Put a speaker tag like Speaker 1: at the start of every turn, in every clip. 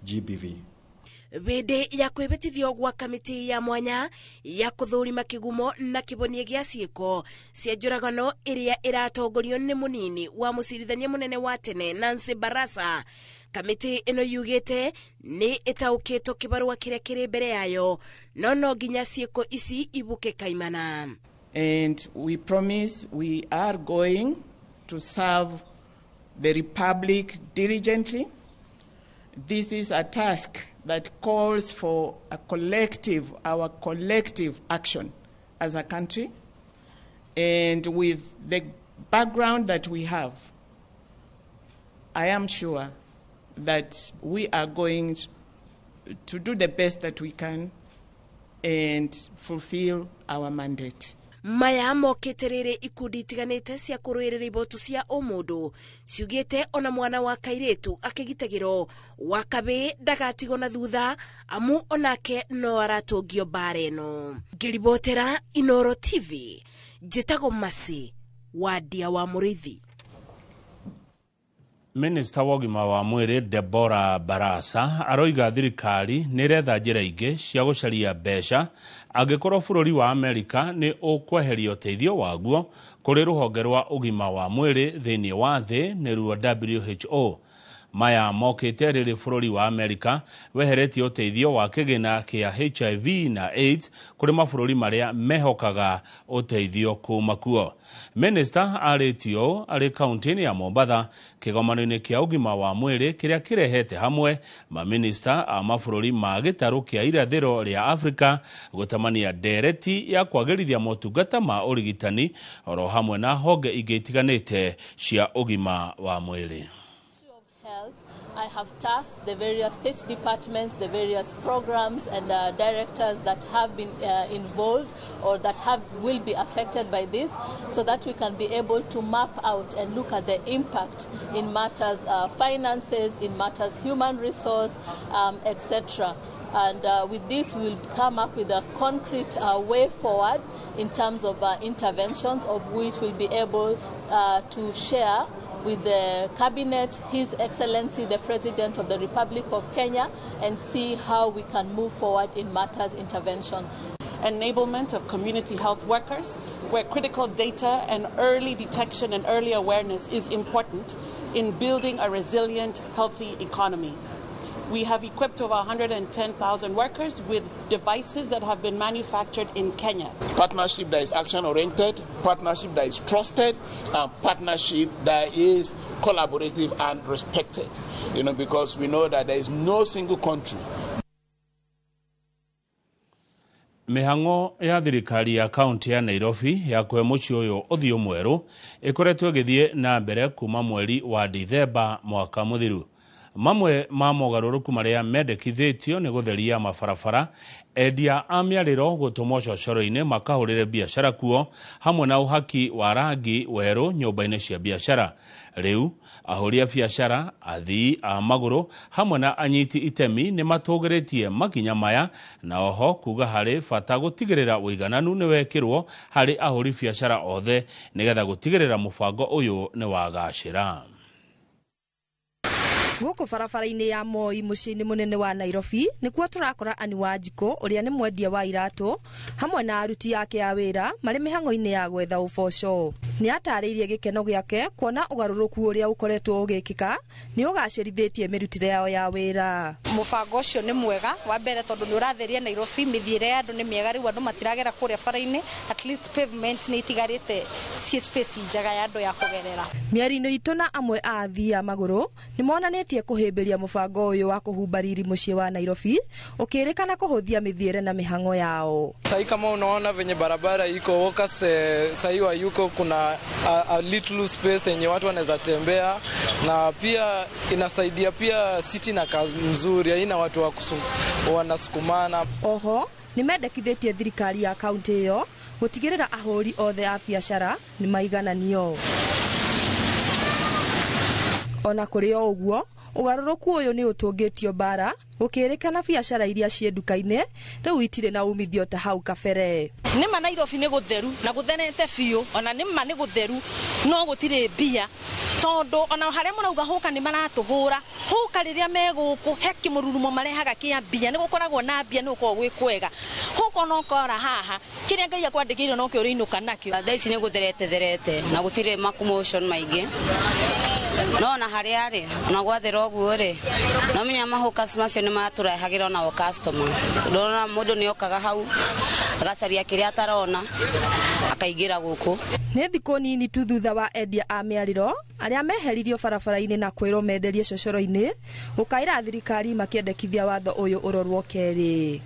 Speaker 1: GBV.
Speaker 2: Bĩndĩ ya kwĩbĩtithio gwa kamĩtĩ ya mwanya ya kũthũrima kĩgumo na kĩbonia gĩa ciĩko cia njũragano ĩrĩa ĩratongorio nĩ mũnini wa mũcirithania mũnene wa tene Nancy Barasa, kamĩtĩ ĩno yugĩte nĩ ĩtaũkĩtwo kĩbarũa kĩrĩa kĩrĩ mbere yayo, no no nginya ciĩko ici ibuke kaimana.
Speaker 3: And we promise we are going to serve the Republic diligently. This is a task that calls for our collective action as a country. And with the background that we have, I am sure that we are going to do the best that we can and fulfill our mandate.
Speaker 2: Maya mokĩte rĩrĩ ikundi itiganĩte cia kũrũĩrĩra iboto cia ũmũndũ ciugĩte ona mwana wa kairĩtu akĩgitagĩrwo wa kabĩ ndagatigwo na thutha, amu onake no aratũngio mbara ĩno. Ngĩribotera Inoro TV, njĩtagwo Masi Wandia wa Mũrĩithi.
Speaker 4: Minista wa ũgima wa mwĩrĩ Deborah Barasa aroiga thirikari nĩ ĩretha njĩra ingĩ cia gũcaria mbeca angĩkorwo bũrũri wa Amerika nĩ ũkweheria ũteithio waguo kũrĩ rũhonge rwa ũgima wa mwĩrĩ thĩinĩ wa thĩ nĩruo WHO. Maya mokĩte rĩrĩ bũrũri wa Amerika weheretie ũteithio wa kĩgĩna kĩa HIV na AIDS kũrĩ mabũrũri marĩa mehokaga ũteithio kuma kuo. Minista arĩtio arĩ kaunti-inĩ ya Mombatha kĩgomano-inĩ kĩa ũgima wa mwĩrĩ kĩrĩa kĩrehete hamwe maminista a mabũrũri ma gĩtarũ kĩa irathĩro rĩa Afrika gũtamania ndereti ya kwagĩrithia motungata ma ũrigitani oro hamwe na honge ingĩ itiganĩte cia ũgima wa mwĩrĩ.
Speaker 5: I have tasked the various state departments, the various programs and directors that have been involved or that will be affected by this, so that we can be able to map out and look at the impact in matters finances, in matters human resource, etc. And with this, we will come up with a concrete way forward in terms of interventions, of which we'll be able to share with the Cabinet, His Excellency the President of the Republic of Kenya, and see how we can move forward in matters intervention.
Speaker 6: Enablement of community health workers, where critical data and early detection and early awareness is important in building a resilient, healthy economy. We have equipped over 110,000 workers with devices that have been manufactured in Kenya.
Speaker 7: Partnership that is action-oriented, partnership that is trusted, and partnership that is collaborative and respected. You know, because we know that there is no single country.
Speaker 4: Mĩhang'o ya thirikari ya kaunti ya Nairobi ya kũhe mũciĩ ũyũ ũthiũ mwerũ ĩkoretwo ĩgĩthiĩ na mbere kuma mweri wa Dithemba mwaka mũthiru. Mamwe ma mogarũrũku marĩa mendekithĩtio nĩ gũtheria mabarabara, endia a mĩarĩro gũtũmwo cocoro-inĩ makahũrĩre biacara kuo, hamwe na ũhaki wa rangi werũ nyũmba-inĩ cia biacara. Rĩu ahũri a biacara, athii a magũrũ hamwe na anyiti itemi nĩ matũgĩrĩtie makinya maya, na oho kuga harĩ bata gũtigĩrĩra ũigananu nĩ wekĩrwo harĩ ahũri biacara othe nĩgetha gũtigĩrĩra mũbango ũyũ nĩ wagacĩra.
Speaker 8: Gũkũ barabara-inĩ ya Moi mũciĩ-inĩ mũnene wa Nairobi nĩkuo tũrakora Anne Wanjikũ ũrĩa nĩ mwendia wa iratũ hamwe na aruti ake a wĩra marĩ mĩhang'o-inĩ ya gwetha ũboco. Nĩ atarĩirie gĩkeno gĩake kuona ũgarũrũku ũrĩa ũkoretwo ũgĩkĩka nĩ ũgacĩrithĩtie mĩrutĩre yao ya wĩra.
Speaker 9: Mũbango ũcio nĩ mwega wa mbere tondũ nĩ ũratheria Nairobi, mĩthiĩre ya andũ nĩ mĩega, rĩu andũ matiragera kũrĩa bara-inĩ, at least pavement nĩ itigarĩte ciĩ space njega ya andũ ya kũgerera.
Speaker 8: Mĩario-inĩ itũ na amwe a athii a magũrũ nĩ monanĩtie kũhĩmbĩria mũbango ũyũ wa kũhumba riri mũciĩ wa Nairobi ũkĩrĩkana kũhũthia mĩthiĩre na mĩhang'o yao.
Speaker 10: Sahi kama unaona venye barabara iko walkers, sahi wa yuko kuna a little space yenye watu wanaweza tembea, na pia inasaidia pia city na kazi mzuri, haina watu wa wanasukumana.
Speaker 8: Oho nĩ mendekithĩtie thirikari ya kaunti ĩyo gũtigĩrĩra ahũri othe a biacara nĩ maigananio. Ona kũrĩ o ũguo, Ũgarũrũku ũyũ nĩ ũtũngĩtio mbara gũkĩrĩkana biacara iria ciĩ nduka-inĩ rĩu itirĩ na umithio ta hau kabere.
Speaker 1: Nĩma Nairobi nĩ gũtheru na gũtherete biũ, ona nĩma nĩ gũtheru no gũtirĩ mbia, tondũ ona harĩa mũrauga hũka nĩ maratũhũra hũka rĩrĩa me gũkũ he kĩmũrurumo marehaga kĩa mbia, nĩ gũkoragwo na mbia, nĩ gũkoragwo gwĩ kwega. Hũka ona ũkora haha kĩrĩa Ngai akwandĩkĩire no kĩo ũrĩinũka nakĩo.
Speaker 11: Thaa ici nĩ gũtherete therete na gũtirĩ makomotion maingĩ, no na harĩa rĩ ona gwathera ũguo rĩ no menya mahũka macio nĩ matũrehagĩra ona o customer. Ndona mũndũ nĩ okaga hau agacaria kĩrĩa atarona akaingĩra gũkũ.
Speaker 8: Nĩ thikũ nini tu thutha wa endia a mĩarĩro arĩa meheririo barabara-inĩ na kwĩrwo menderie cocoro-inĩ gũkaĩra thirikari makĩendekithia watho ũyũ ũrorwo kerĩ.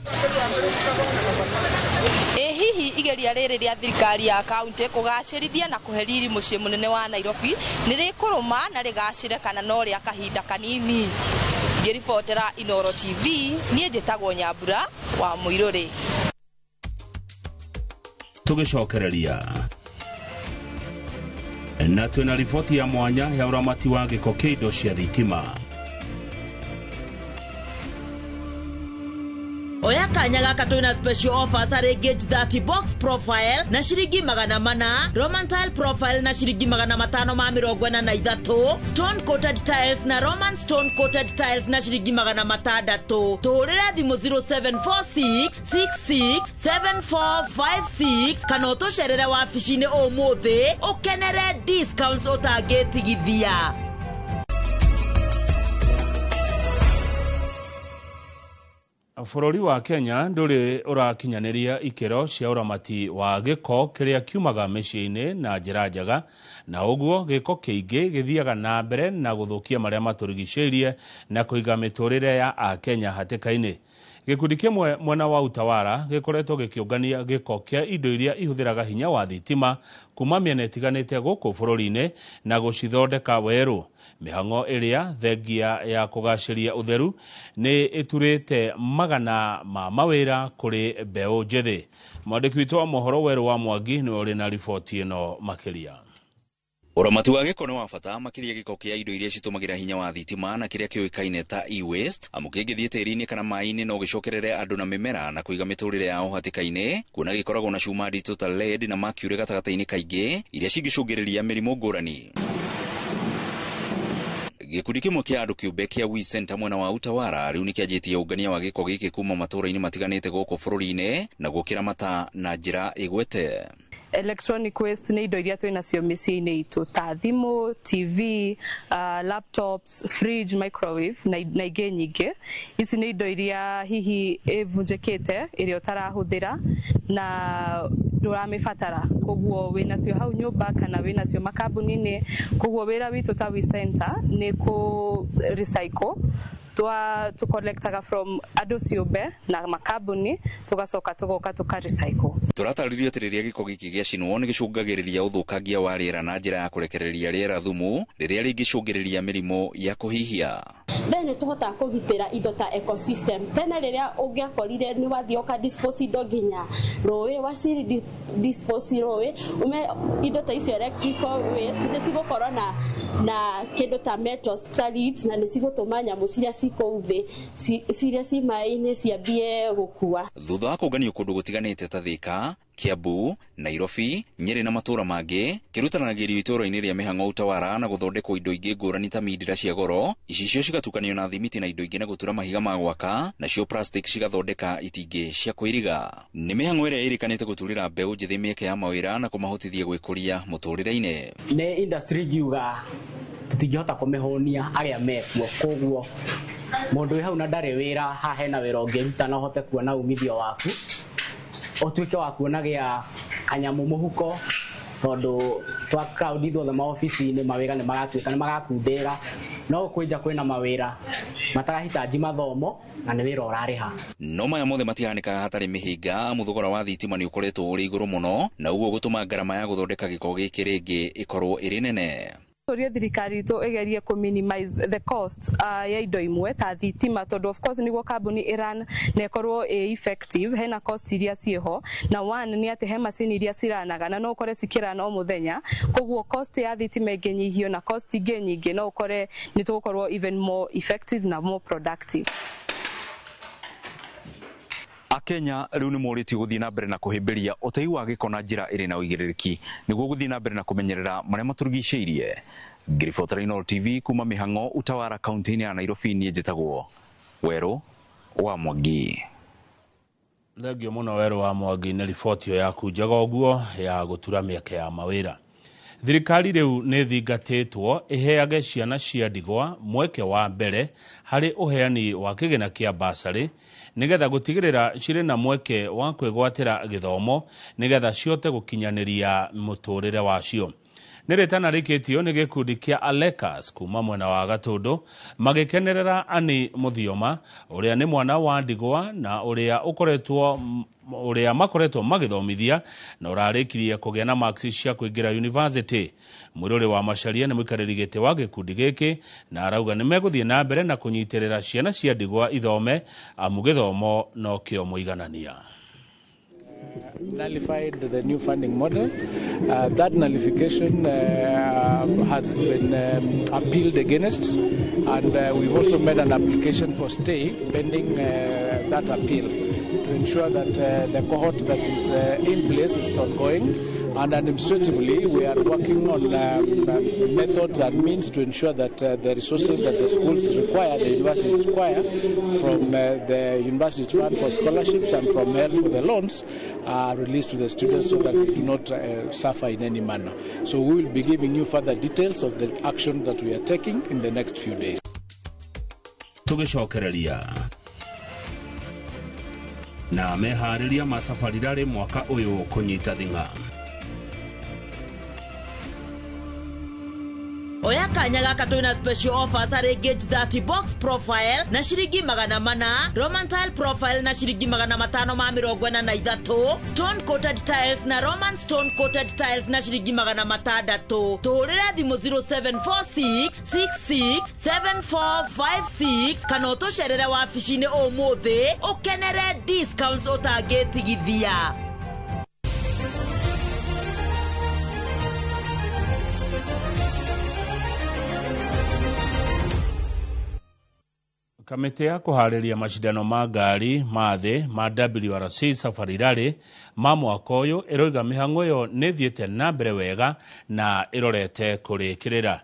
Speaker 8: Ĩ hihi igeria rĩrĩ rĩa thirikari ya kaunti kũgacĩrithia na kũhe riri mũciĩ mũnene wa Nairobi nĩ rĩkũrũma na rĩgacĩre kana no rĩa kahinda kanini? Ngĩribotera Inooro TV, niĩ njĩtagwo Nyambura wa Mũirũrĩ.
Speaker 4: Tũgĩcokereria na twĩna riboti ya mwanya ya ũramati wa gĩko kĩa indo cia thitima.
Speaker 12: Oya kanya gaka twina special offers harĩ Gauge 30 box profile na ciringi 400, Roman tile profile na ciringi 543, stone coated tiles na Roman stone coated tiles na ciringi 600. Tũhũrĩre thimũ 0746 66 7456 kana ũtũcerere wabici-inĩ ũmũthĩ ũkenere discounts ũtangĩtigithia.
Speaker 4: Bũrũri wa Kenya ndũrĩ ũrakinyanĩria ikĩro cia ũramati wa gĩko kĩrĩa kiumaga mĩciĩ-inĩ na njĩra njega, na ũguo gĩko kĩingĩ gĩthiaga na mbere na gũthũkia marĩa matũrigicĩirie na kũiga mĩtũrĩre ya Akenya hatĩka-inĩ. Gĩkundi kĩmwe mwena wa Utawala gĩkoretwo gĩkĩũngania gĩko kĩa indo iria ihũthĩraga hinya wa thitima kuma mĩena ĩtiganĩte gũkũ bũrũri-inĩ na gũcithondeka werũ. Mĩhang'o ĩrĩa thengia ya kũgacĩria ũtheru nĩ ĩturĩte magana ma mawĩra kũrĩ mbeũ njĩthĩ. Mwandĩki witũ wa mohoro Werũ wa Mwangi nĩwe ũrĩ na riboti ĩno makĩria.
Speaker 13: Ũramati wa gĩko nĩ wa bata makĩria gĩko kĩa indo iria citũmagĩra hinya wa thitima na kĩrĩa kĩũĩkaine ta e-waste, amu kĩngĩthiĩ tĩri-inĩ kana maĩ-inĩ no gĩcokerere andũ na mĩmera na kũiga mĩtũrĩre yao hatĩka-inĩ, kuona gĩkoragwo na cuma nditũ ta lead na mercury gatagatĩ-inĩ kaingĩ iria cingĩcũngĩrĩria mĩrimũ ngũrani. Gĩkundi kĩmwe kĩa andũ kĩũmbe kĩa We Center mwena wa Utawala rĩu nĩkĩanjĩtie ũngania wa gĩko gĩkĩ kuma matũũra-inĩ matiganĩte gũkũ bũrũri-inĩ na gũkĩramata na njĩra ĩgwete.
Speaker 14: Electronic waste nĩ indo iria twĩ nacio mĩciĩ-inĩ itũ ta thimũ, TV, laptops, fridge, microwave na ingĩ nyingĩ. Ici nĩ indo iria hihi ĩvunjĩkĩte ĩrĩa ũtarahũthĩra na ndũramĩbatara, koguo wĩ nacio hau nyũmba kana wĩ nacio makambuni-inĩ. Koguo wĩra witũ ta We Center nĩ kũ recycle tũcollectaga from andũ ciũmbe na makambuni tũgacoka tũgoka tũka recycle.
Speaker 13: Tũratarĩrio atĩ rĩrĩa gĩko gĩkĩ gĩacinwo nĩ gĩcũngagĩrĩria ũthũkangia wa rĩera na njĩra ya kũrekereria rĩera thumu rĩrĩa rĩngĩcũngĩrĩria mĩrimũ ya kũhihia.
Speaker 15: Then nĩ tũhotaga kũgitĩra indo ta ecosystem. Tene rĩrĩa ũngĩakorire nĩ wathiĩ ũka dispose indo nginya rũĩ, waciri dispose rũĩ, ume indo ta icio electrical waste nĩ cigũkorwo na kĩndũ ta metals ta leads, na nĩ cigũtũma nyamũ ciria cikũu thĩ ciria ci maĩ-inĩ ciambie gũkua.
Speaker 13: Thutha wa kũnganio kũndũ gũtiganĩte ta Thika, Kiambu, Nairobi, Nyeri na matũũra mangĩ, kĩrutanagĩrio itũũra-inĩ rĩa mĩhang'o Utawala na gũthondekwo indo ingĩ ngũrani ta mindira cia goro, icicio cigatukanio na thimiti na indo ingĩ na gũtura mahiga ma gwaka, nacio plastic cigathondeka itingĩ cia kwĩriga. Nĩ mĩhang'o ĩrĩa ĩrĩkanĩte gũturĩra mbeũ njĩthĩ mĩeke ya mawĩra na kũmahotithia gwĩkũria mũtũrĩre-inĩ.
Speaker 16: Nĩ industry ngiuga tũtingĩhota kũmĩhũnia arĩa mekuo, koguo mũndũ wĩ hau na ndarĩ wĩra, haha hena wĩra ũngĩruta na ũhote kuona umithio waku, ũtuĩke wa kuona gĩa kanyamũ mũhuko, tondũ twa crowd ithuothe maobici-inĩ mawĩra nĩ maratuĩka nĩ marakundĩra, no kwĩnja kwĩna mawĩra matarahitaji mathomo na nĩ wĩra ũrarĩha.
Speaker 13: No maya mothe matihanĩkaga hatarĩ mĩhĩnga, amu thogora wa thitima nĩ ũkoretwo ũrĩ igũrũ mũno na ũguo gũtũma ngarama ya gũthondeka gĩko gĩkĩ rĩngĩ ĩkorwo ĩrĩ nene.
Speaker 14: Tũrie thirikari itũ ĩgerie kũ minimize the cost ya indo imwe ta thitima, tondũ of course nĩguo kambuni ĩran na ĩkorwo ĩ effective, hena cost iria ciĩho, na one nĩ atĩ he macini iria ciranaga na no ũkore cikĩrana o mũthenya, koguo cost ya thitima ĩngĩnyihio na cost ingĩ nyingĩ, no ũkore nĩ tũgũkorwo even more effective na more productive.
Speaker 13: Akenya rĩu nĩ morĩtio gũthiĩ na mbere na kũhĩmbĩria ũtei wa gĩko na njĩra ĩrĩ na ũigĩrĩrĩki nĩguo gũthiĩ na mbere na kũmenyerera marĩa matũrigicĩirie. Ngĩribotera Inooro TV kuma mĩhang'o Utawara kaunti-inĩ ya Nairobi, niĩ njĩtagwo Werũ wa Mwangi.
Speaker 4: Thengio mũno Werũ wa Mwangi nĩ riboti ĩyo yaku njega ũguo ya gũtura mĩeke ya mawĩra. Thirikari rĩu nĩ thingatĩtwo ĩheage ciana cia ndigwa mweke wa mbere harĩ ũheani wa kĩgĩna kĩa basarĩ nĩgetha gũtigĩrĩra cirĩ na mweke wa kwĩgwatĩra gĩthomo nĩgetha cihote gũkinyanĩria mũtũrĩre wacio. Nĩ rĩtana rĩkĩtio nĩ gĩkundi kĩa Alekas kuma mwena wa Gatũndũ magĩkenerera Annie Mũthioma ũrĩa nĩ mwana wa ndigwa na ũrĩa ũkoretwo ũrĩa makoretwo magĩthomithia na ũrarĩkirie kũgĩa na marks cia kũingĩra university. Mwĩrũrĩ wa Macharia nĩ mũikarĩri gĩtĩ wa gĩkundi gĩkĩ na arauga nĩ megũthiĩ na mbere na kũnyitĩrĩra ciana cia ndigwa ithome amu gĩthomo nokĩo mũiganania.
Speaker 17: Nullified the new funding model. That nullification has been appealed against, and we've also made an application for stay pending that appeal to ensure that the cohort that is in place is ongoing. And administratively, we are working on methods and means to ensure that the resources that the schools require, the universities require, from the university fund for scholarships and from help for the loans, are released to the students so that they do not suffer in any manner. So we will be giving you further details of the action that we are taking in the next few days.
Speaker 4: Tũgĩcokereria na meharĩria ma Safari Rally mwaka ũyũ kũnyita thing'a.
Speaker 12: Oya kanya gaka twina special offers harĩ Gauge 30 box profile na ciringi 400, Roman tile profile na ciringi 543, stone coated tiles na Roman stone coated tiles na ciringi 600. Tũhũrĩre thimũ 0746 66 7456 kana ũtũcerere wabici-inĩ ũmũthĩ ũkenere discounts ũtangĩtigithia.
Speaker 4: Kamĩtĩ ya kũharĩria macindano ma ngari ma thĩ ma WRC Safari Rally ma mwaka ũyũ ĩroiga mĩhang'o ĩyo nĩ ĩthiĩte na mbere wega na ĩrorete kũrĩkĩrĩra.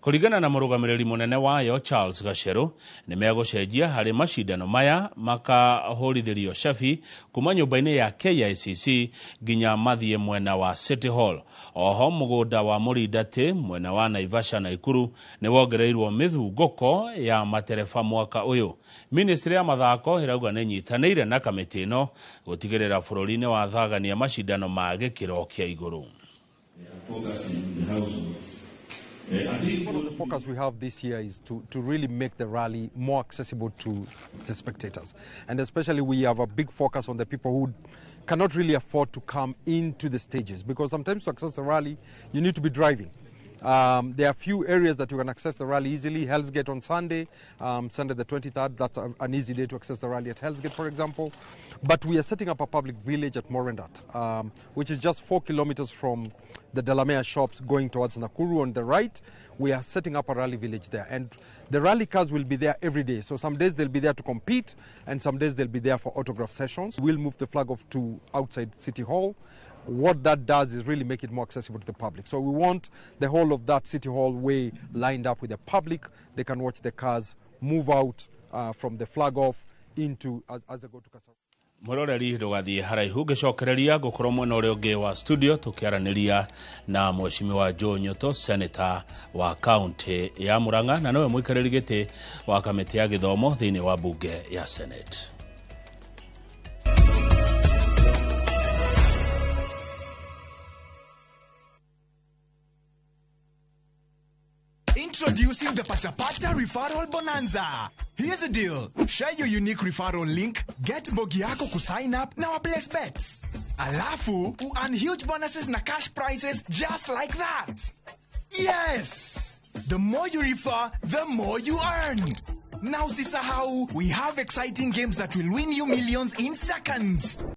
Speaker 4: Kũringana na mũrũgamĩrĩri mũnene wayo Charles Gacheru, nĩ megũcenjia harĩ macindano maya makahũrithĩrio cabi kuma nyũmba-inĩ ya KICC nginya mathiĩ mwena wa City Hall. Oho mũgũnda wa Mũrindati mwena wa Naivasha na Nakuru nĩ wongereirwo mĩthungũko ya matereba mwaka ũyũ. Ministry ya mathako ĩrauga nĩ ĩnyitanĩire na kamĩtĩ ĩno gũtigĩrĩra bũrũri nĩ wathagania macindano ma gĩkĩro kĩa igũrũ.
Speaker 18: One of the focus we have this year is to really make the rally more accessible to the spectators. And especially we have a big focus on the people who cannot really afford to come into the stages, because sometimes to access the rally, you need to be driving. There are few areas that you can access the rally easily. Hell's Gate on Sunday, Sunday the 23rd, that's an easy day to access the rally at Hell's Gate, for example. But we are setting up a public village at Morendat, which is just 4 kilometers from the Delamere shops going towards Nakuru on the right. We are setting up a rally village there. And the rally cars will be there every day. So some days they'll be there to compete, and some days they'll be there for autograph sessions. We'll move the flag off to outside City Hall. What that does is really make it more accessible to the public. So we want the whole of that City Hall way lined up with the public. They can watch the cars move out from the flag off into as they go to Kasarani.
Speaker 4: Mwiroreri ndũgathiĩ haraihu ngĩcokereria ngũkorwo mwena ũrĩa ũngĩ wa studio tũkĩaranĩria na Mheshimiwa Joe Nyoto, senator wa kaunti ya Murang'a na nowe mũikarĩri gĩtĩ wa kamĩtĩ ya gĩthomo thĩinĩ wa bunge ya Senate.
Speaker 19: Introducing the Pasapata Referral Bonanza. Here's the deal. Share your unique referral link, get mbogi yako kusign up na waplace bets. Alafu, earn huge bonuses na cash prizes just like that. Yes! The more you refer, the more you earn. Now usisahau, we have exciting games that will win you millions in seconds.